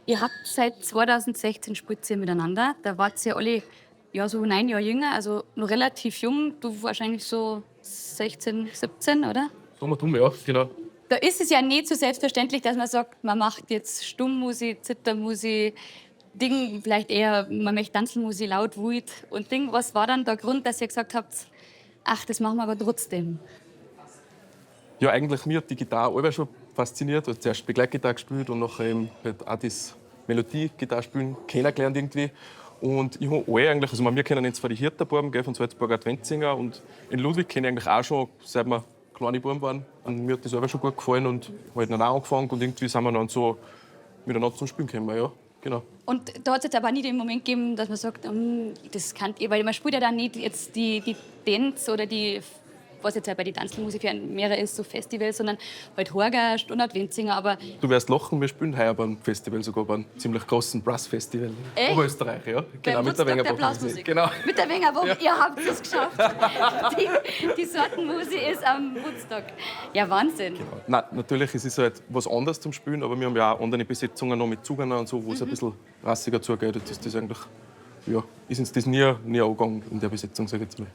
Ihr habt seit 2016 spielt ihr miteinander. Da wart ihr alle ja, so 9 Jahre jünger, also noch relativ jung. Du wahrscheinlich so 16, 17, oder? So dumm, ja, genau. Da ist es ja nicht so selbstverständlich, dass man sagt, man macht jetzt Stummmusik, Zittermusik, Ding, vielleicht eher, man möchte Tanzmusik laut, wild und Ding. Was war dann der Grund, dass ihr gesagt habt, ach, das machen wir aber trotzdem? Ja, eigentlich mir hat die Gitarre allweil schon fasziniert. Also zuerst Begleitgitarre gespielt und nachher eben halt auch das Melodie-Gitarre spielen kennengelernt irgendwie. Und ich habe alle eigentlich, also wir kennen jetzt zwar die Hirterbuben, gell, von Salzburger Adventssinger, und in Ludwig kenne ich eigentlich auch schon, seit wir kleine Buben waren. Und mir hat das selber schon gut gefallen und halt dann auch angefangen und irgendwie sind wir dann so miteinander zum Spielen gekommen, ja. Genau. Und da hat es jetzt aber nie den Moment gegeben, dass man sagt, das kann ihr, weil man spielt ja dann nicht jetzt die Dance oder die, was jetzt halt bei den Tanzmusik für mehrere ist, so Festivals, sondern halt Horgast und Adventssinger, aber Du wirst lachen, wir spielen heuer beim Festival sogar, beim ziemlich großen Brass-Festival. Echt? Oberösterreich, ja. Genau, beim mit der Woodstock der Wengerbach. Blasmusik. Genau. Mit der Wengerbach, ihr habt es geschafft. Die Sortenmusik ist am Woodstock. Ja, Wahnsinn. Genau. Nein, natürlich, es ist halt was anderes zum Spielen, aber wir haben ja auch andere Besetzungen noch mit Zugern und so, wo es ein bisschen rassiger zugeht. Jetzt ist das eigentlich, ja, ist uns das nie, nie angegangen in der Besetzung, sag ich jetzt mal.